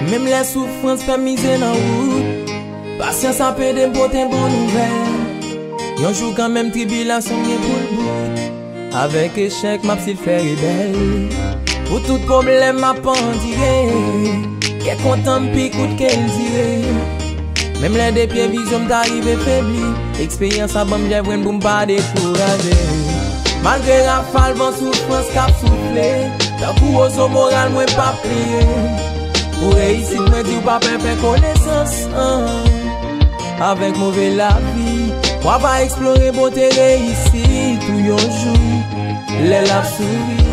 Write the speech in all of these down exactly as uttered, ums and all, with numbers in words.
Menm lè soufrans fè m mize nan wout, pasyans ap ede m pote bon nouvèl. Yon jou kanmenm tribilasyon m gen pou l bout. Avèk echèk m ap silfere bèl. Pou tout pwoblèm m ap andire. Kè kontan m pi kout ke l dire. Menm lè de pye vizyon m ta rive febli, eksperyans la ban m jèvrenn pou m pa dekouraje. Malgre rafal van soufrans k ap soufle, tankou wozo moral mwen p ap pliye. Pou reyisit mwen di w pa pè fè konesans, an. Avèk move lavi, w ap eksplore bote reyisit ou yon jou. Lè l ap souri,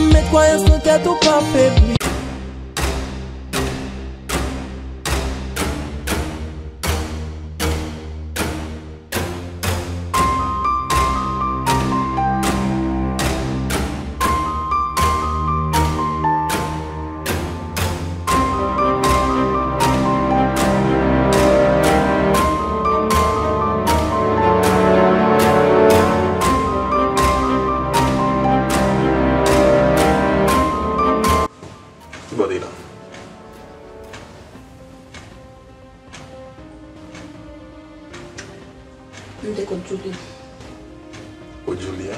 met kwayans nan tèt ou pa febli. Ki bò w te ye la? M te kot Djoulie. Kot Djoulie a?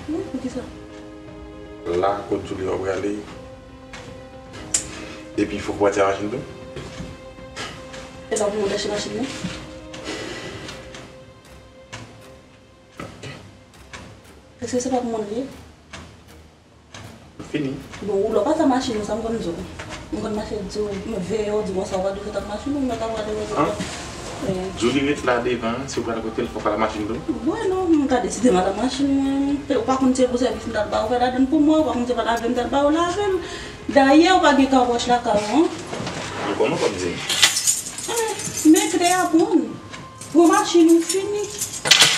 Wi, poukisa? La, kot Djoulie w ap prale? Epi fòk ou pati ak machin tou? E pa pou mwen tache machin nan? Èske se pa pou mwen l ye? Fini. Bon, ou lè w pa ta machin ou, sa m konn di w. M konn mache di w, m veye w, di w sa w pa dwe fè t ak machin ou, m mèt ap rale w. An? Wi. Djoulie ret la devan, si w pral kote l, fòk w al ak machin tou? Bwen non, m ta deside m al ak machin mwen. Ou pa konn se pou sèvis m t al ba w fè ladann pou mwen, ou pa konn se pa lave m t al ba w lave l. Dayè, ou pa gen kawòch lakay ou, an? M konnen w p ap di m. Eh, men klè a pran. Pran machin ou fini.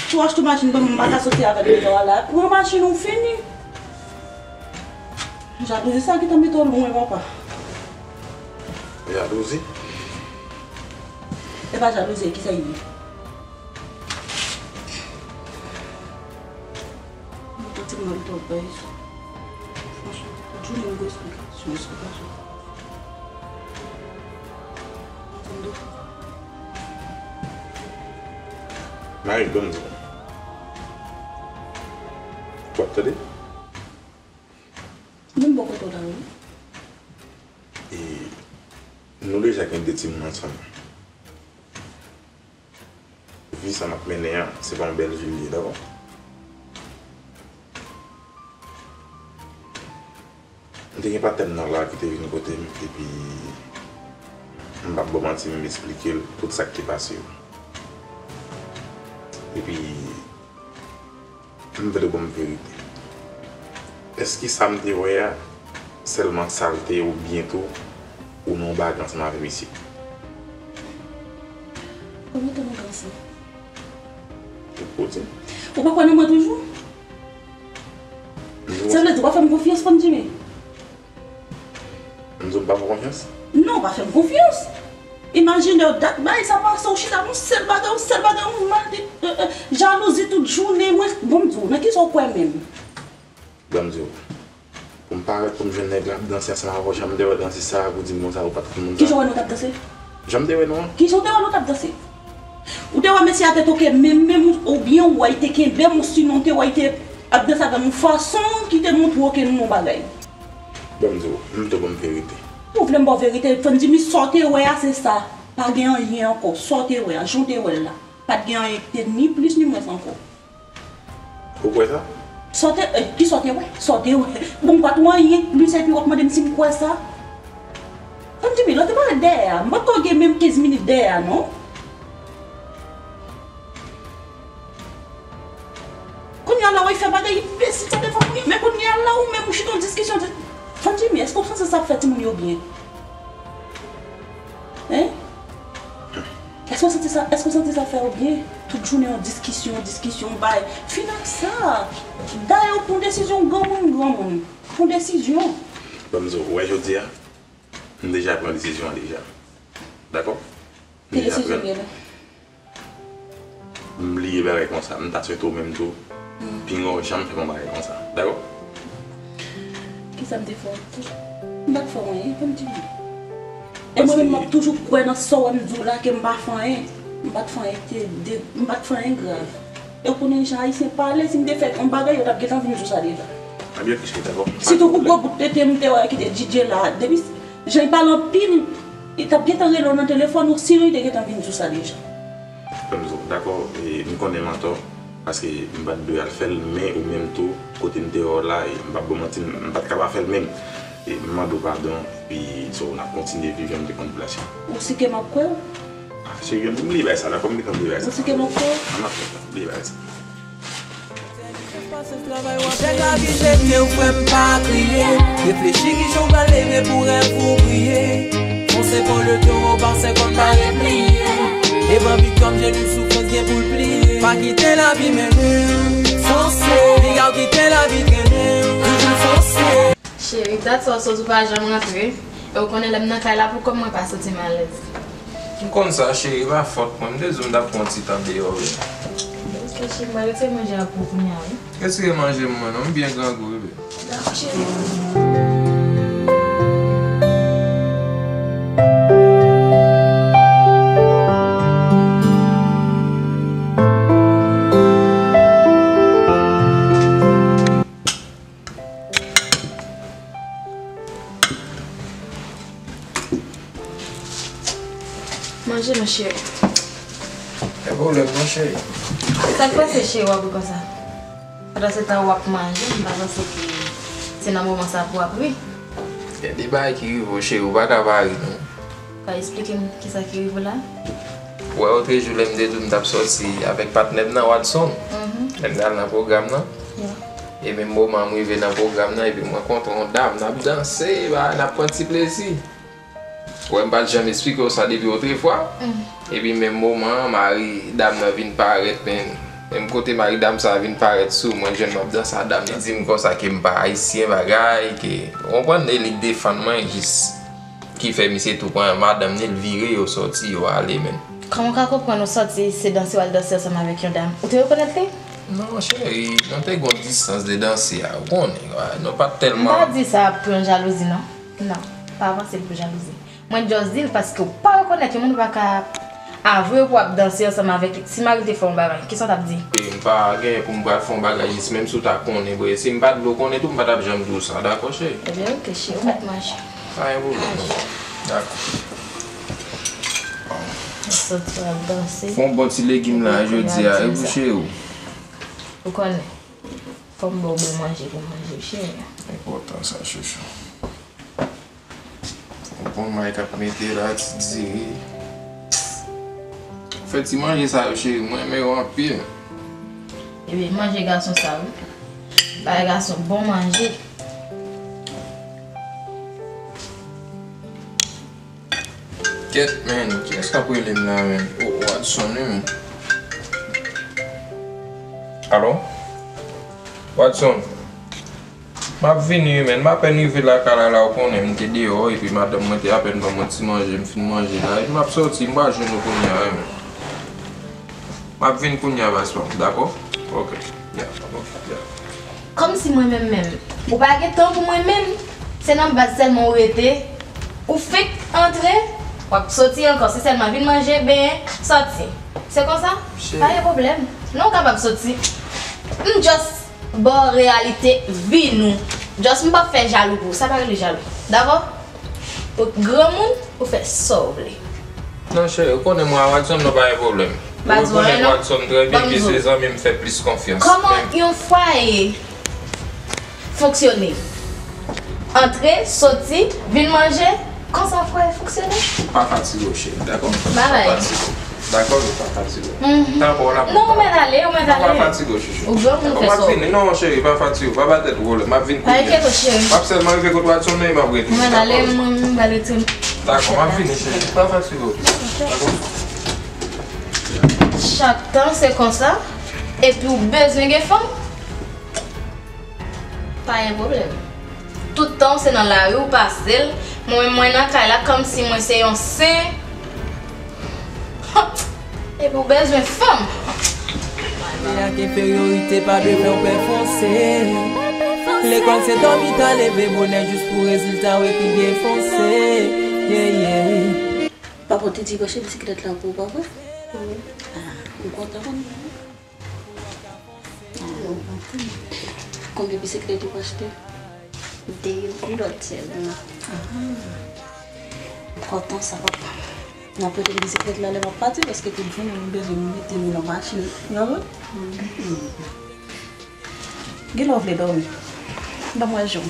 Si w achte yon machin ban mwen, m pa ka soti avè l deyò a la. Pran machin ou fini. Jalouzi sa ki ta mete w lwen, papa. Jalouzi? E pa jalouzi, kisa l ye? Mwen santi m mal twòp, guys. Franchman, Djoulie, m gen esplikasyon, esplikasyon. Mari, ban m di w. W ap tande? Menm bò kote w la, wi. E nou deja gen de timoun ansanm. Vi sa n ap mennen an, se pa yon bèl vi l ye, dakò? M te gen patnè m nan la ki te vin kote m, epi m p ap ba w manti, m esplike l tout sa k te pase yo. Epi, m vle w ban m verite. Èske sa m te wè a, sèlman sa l te ye oubyen tou, ou nan yon bagay ansanm avè misye? Konbyen tan nou te ansanm? Ou poko di m. Ou pa kwè nan mwen toujou? Sa vle di ou pa fè m konfyans, Fann Jimmy? M di w m pa fè w konfyans? Non, ou pa fè m konfyans. Imajine w dat bagay sa pase, ou chita yon sèl bagay, yon sèl bagay, yon mal de, euh, euh, jalouzi tout jounen. Mwen, bon, m di w, nan kisa w kwè menm? Ban m di w. Pou m parèt, pou m jwenn nèg la ap danse ansanm avè w, jan m te wè danse sa a, pou di m konsa, ou pa t konn moun sa. Kijan w wè nou t ap danse? Jan m te wè nou an. Kijan w te wè nou t ap danse? Ou te wè mesye a te toke menm, menm, oubyen ou wè l te kenbe m, osinon w te wè l te ap danse avè m yon fason ki te montre w ke nou yon bagay? Ban m di w, m tou ban m verite. Ou vle m ba w verite, Fann Jimmy, sa w te wè a, se sa. Pa gen anyen ankò. Sa w te wè a, jan w te wè l la. Pa t gen anyen ki te ni plis ni mwens ankò. Ou kwè sa? Sa w te, eh, kisa w te wè? Sa w te wè? Bon, m pa t wè anyen plis epi w ap mande m si m kwè sa? Fann Jimmy, lè w te parèt dèyè a, m pa t kwè w gen menm kenz minit dèyè a, non. Kounye a la, w fè bagay enbesil sa te fè kounye a. Men kounye a la, ou menm ou chita yon diskisyon. Fann Jimmy, èske w panse sa ap fè timoun yo byen? Hein? Èske w santi sa, èske w santi sa fè w byen? Tout jounen yon diskisyon, yon diskisyon, yon bay. Fin ak sa. Dayè, w pran desizyon, granmoun, granmoun. Pran desizyon. Ban m di w, ou wè jodi a, m deja pran desizyon an deja. Dakò? M deja pran. Ki desizyon w gen la? M bliye bagay konsa. M ta swete w menm tou, pinga w janm fè m yon bagay konsa. Dakò? Kisa m te fè w? M pa t fè w anyen, ban m di w. E mwen menm, m ap toujou kwè nan sa w wè m di w la, ke m pa fè anyen. M pa t fè anyen ki te de, m pa t fè anyen grav. E w konnen jan Ayisyen pale, si m te fè yon bagay, yo t ap gentan vin di w sa deja. Ebyen, ok, cheri, dakò. Sitou pou gwo bout tete m te wè ki te D J la. Depi jan li pale anpil, li t ap gentan rele w nan telefòn, ou siren li te gentan vin di w sa deja. Dakò, e, m konnen m antò, paske m pa t dwe al fè l, men ou menm tou, kote m te wè w la, e, m p ap ba w manti, m pa t ka pa fè l menm. E, m mande w padon, epi so, n ap kontinye viv jan m te konn viv la, cheri. Ou si ke m ap kwè w? Ah, cheri, m bliye bagay sa, dakò, m gentan bliye bagay sa. Ou si ke m ap kwè w? An, m ap bliye bagay sa. Pasyans travay w ap jèn lavi jete w frè m pa kriye. Reflechi kijan w pral leve pou rèv ou briye. Fonse pou le towo pa senkant pa repliye. Devan viktwa m jeni soufrans gen pou l pliye. Pa kite lavi mennen w. Fonse. Piga w kite lavi trennen w. Toujou fonse. Cheri, dat sa w sot ou pa janm rantre. E w konnen lè m nan kay la pou kò m mwen pa santi m alèz. M konn sa, cheri, pa fòt mwen. M te di w m t ap pran yon ti tan deyò, wi. Ok, cheri, m al retire manje a pou ou kounye a, wi. Retire manje m mwen non, m byen grangou, bebe. Dakò, cheri. Manje non, cheri. Pa gen pwoblèm non, cheri. Sa k pase, cheri, w ap ri konsa? Pandan se tan w ap manje, m pa panse ke se nan moman sa pou w ap ri. Gen de bagay ki rive w, cheri, ou pa ka pa ri, non. Ka eksplike m kisa ki rive w la? Ou wè, otrejou, lè m te di w m t ap sòti avèk patnè m nan, Watson. Mhm. Lè m t al nan pwogram nan. Yeah. E menm moman m rive nan pwogram nan, epi m rankontre yon dam, n ap danse, ba, n ap pran ti plezi. Ou wè, m pa t janm eksplike w sa depi otrefwa. Mm. Epi menm moman an, mari dam nan vin parèt, men, menm kote mari dam sa a vin parèt sou mwen, jwenn m ap danse a dam nan. Li di m konsa ke m pa ayisyen, bagay, ke, ou konprann, e li defann mwen jis. Ki fè misye tou pran madanm ni, l vire, yo sòti, yo ale, men. Kòman w ka konprann ou sòti se danse w al danse ansanm avèk yon dam? Ou te rekonèt li? Non, cheri, nou te gen yon distans de danse a, ou konnen, nou pa t tèlman. M pa di sa pou yon jalouzi, non. Non, pa panse l pou jalouzi. Mwen just di l paske w pa rekonèt yon moun, ou pa ka avwe pou w ap danse ansanm avèk li. Si mari l te fè yon bagay, kisa w t ap di? E m pa genyen pou m pral fè yon bagay jis menm si w ta konnen, bre. Si m pa t vle w konnen tou, m pa t ap janm di w sa, dakò, cheri? Ebyen, ok, cheri, ou mèt manje. Pa gen pwoblèm. Dakò. Sòti w al danse. Fè yon bon ti legim la jodi a, e pou cheri w. Ou konnen. Fò m ba w bon manje pou manje, cheri. Enpòtan sa, chouchou. Yon bon may k ap mete la, ti diri. Fè ti manje sa yo, cheri, mwen renmen yo anpil. Ebyen, manje gason sa, wi. Bay gason bon manje. Kèt, men, kiyès k ap rele m la, men? O, Watson, wi, men. Alo? Watson? M ap vini, wi, men. M apèn rive lakay la, la, ou konnen, m te deyò, epi madanm mwen te apèn ban mwen ti manje, m fin manje la, epi m ap sòti, m pral jwenn ou kounye a, wi, men. M ap vin kounye a, baz pa m, dakò? Ok. Ya, ok, ya. Kòmsi mwen menm menm. Ou pa gen tan pou mwen menm. Se nan baz sèlman ou rete. Ou fenk antre, w ap soti ankò. Se sèlman vin manje, benyen, sòti. Se konsa? Cheri. Pa gen pwoblèm. Non, ou kapab soti. M just ba w reyalite vi nou. Just m p ap fè jalou pou ou. Sa pa rele jalou. Dakò? Ou granmoun, ou fè sa w vle. Non, cheri, ou konnen mwen a Watson, nou pa gen pwoblèm. Ou rekonèt Watson trè byen, ke se zanmi m fè plis konfyans. Kòman yon fwaye fonksyone? Antre, soti, vin manje, konsa fwaye fonksyone? Pa fatige w, cheri, dakò? Pa fatige w. Dakò, men pa fatige w. Mhm. Tanpò w la pou... Non, ou mèt ale, ou mèt ale. Pa fatige w, chouchou. Ou granmoun, fè sa w vle. Non, cheri, pa fatige w, pa ba tèt ou pwoblèm. M ap vin kounye a. Pa enkyete w, cheri. M ap sèlman rive kot Watson nan, e m ap retounen. Ou mèt ale, mwen, mwen pral retire. Dakò, m ap vini, cheri. Pa fatige w. Dakò? Chak tan, se konsa. Epi ou bezwen gen fanm? Pa gen pwoblèm. Tout tan w se nan lari w pase l, mwen menm mwen nan kay la kòmsi mwen se yon sen. Epi w bezwen fanm. Ak enferyorite pa dwe fè w pè fonse. Lekòl se dòmi tan, leve bonè jis pou rezilta w epi defonse. Yeah, yeah. Papa, w te di branche bisiklèt la pou ou, pa vre? Wi. Ah, m kontan konn. Ah, m kontan. Konbyen bisiklèt ou achte? De, yon lòt sèlman. Ah. M kontan sa, papa. N ap rete bisiklèt la lè m ap pati, paske tout jounen m bezwen m mete nou nan machin. Yon lòt? Gen lè w vle dòmi. Ban mwen jou.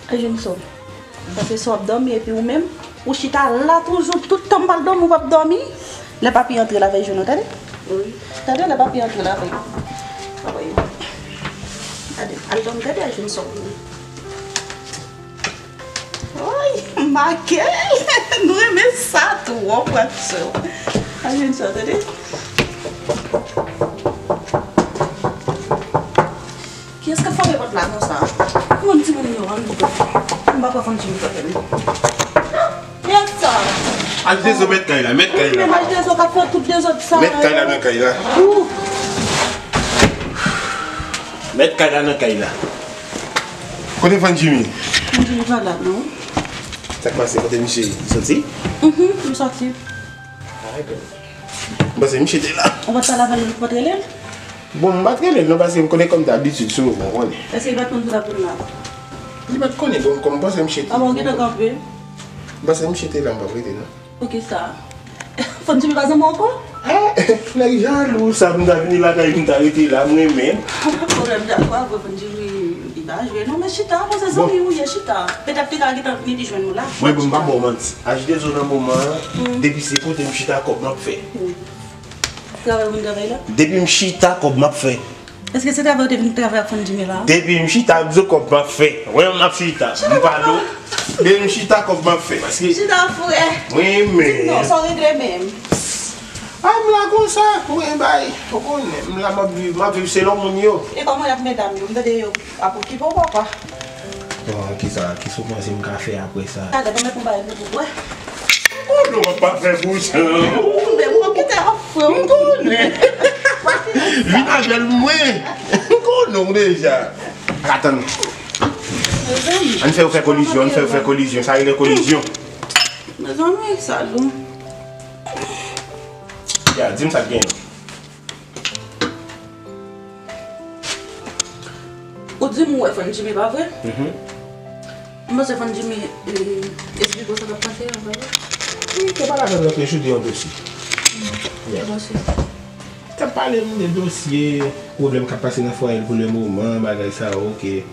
Ay, Junso. Paske si w ap dòmi epi ou menm, ou chita la toujou, tout tan m pral dòmi, ou p ap dòmi. Lè papi antre la, veye jou nou, tande? Wi. Tande, lè papi antre la, veye. Gade, al dòmi, tande, ay, Junso. Oy, makèy! Nou renmen sa twòp, wè, sè. Al jwenn sa, tande. Kiyès k ap frape pòt la konsa? Kòman timoun yo, an nou pran? M pa pran fanm timoun frape m. Kiyès sa? Al dezo mèt kay la, mèt kay la. Al dezo k ap fè tout dezòd sa. Mèt kay la nan kay la. Ou. Mèt kay la nan kay la. Kote Van Jimmy? Van Jimmy pa la, non. Sa k pase? Kote misye? Li soti? Mhm, li soti. Ay, bon. M panse misye te la. Ou pa t pale avè l, ou pa t rele l? Bon, m pa t rele l, non, paske m konnen kòm dabitid, souvan, ou konnen. Èske li pa t konn pou l ap vin la? Li pa t konnen, bon, kòm m panse misye te. Ah bon, gentan kanpe? M panse misye te la, m pa t rete, non. Poukisa? Fò n di m pa zanmi ankò? Eh, nèg jalou sa, pou m ta vini lakay, pou m ta rete la, m renmen. Pwoblèm dakò avè Fò n di wi, li pa jwe. Non, men chita, ankò se zanmi ou ye, chita. Petèt li ka gentan vini, li jwenn ou la. Mwen, bon, m pa ba w manti. H de zo nan moman an, depi se kote m chita, kòb m ap fè. Travay ou vin travay la? Depi m chita, kòb m ap fè. Èske se travay ou te vin travay ak Fò n di m la? Depi m chita, m di w kòb m ap fè. Wè, m ap chita. M pa lo. Depi m chita, kòb m ap fè. Paske. Chita, frè. Mwen, men. Di m non, sa w regle menm. Ah, m la konsa. Mwen, bay. Ou konnen, m la, m ap viv, m ap viv selon moun yo. E kòman y ap medam yo? M tande yo ap okipe w, papa. Bon, kisa, kisa w panse m ka fè apre sa? Talè, ban m ret mwen ba yo pou w wè. Konnen w ap pa fè bouch. Ou konnen, ou ap kite ap fè. M konnen. Vin avè l mwen. M konnen w deja. Atann. Mezanmi. Ann fè yo fè kolizyon, ann fè yo fè kolizyon. Sa rele kolizyon. Mezanmi, sa lou. Ya, di m sa k genyen. Ou di m ou wè Fò n di m, pa vre? Mhm. M panse Fò n di m, eh, esplike w sa k ap pase a, pa vre? Wi, te pale avè m, nou te chute yon dosye. Ki dosye? T ap pale m de dosye, pwoblèm k ap pase nan fwaye l pou le moman, bagay sa yo, ke,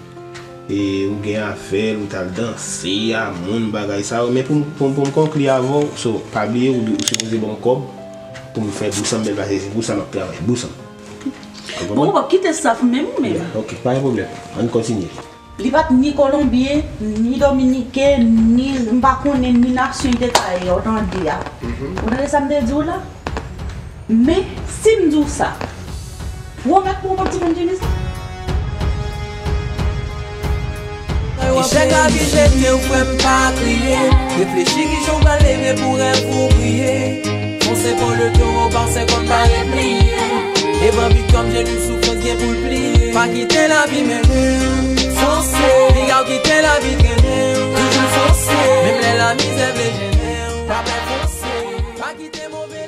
e, ou gen afè l, ou t al danse a moun, bagay sa yo. Men pou m, pou m, pou m konkli avè w, so, pa bliye, ou, ou sipoze ban m kòb pou m fè bous an m bèl, paske se pou sa m ap travay, bous an. Ou konprann? Bon, ou p ap kite staff menm ou menm. Ya, ok, pa gen pwoblèm. Ann kontinye. Li pa t ni kolonbyen, ni dominiken, ni m pa konnen, ni nasyon li te ka ye, ou tande a. Mhm. Ou tande sa m te di w la? Men, si m di w sa, pwomèt mwen w p ap di moun ki di sa? Echèk lavi jete w, frè m, pa kriye. Reflechi kijan w pral leve pou rèv ou briye. Fonse pou le towo, panse konn pa repliye. Devan viktim, jenou soufrans gen pou l pliye. Pa kite lavi mennen w. Fonse. Piga w kite lavi trennen w. Toujou fonse. Menm lè lamizè vle jennen w. Pa pè fonse. Pa kite move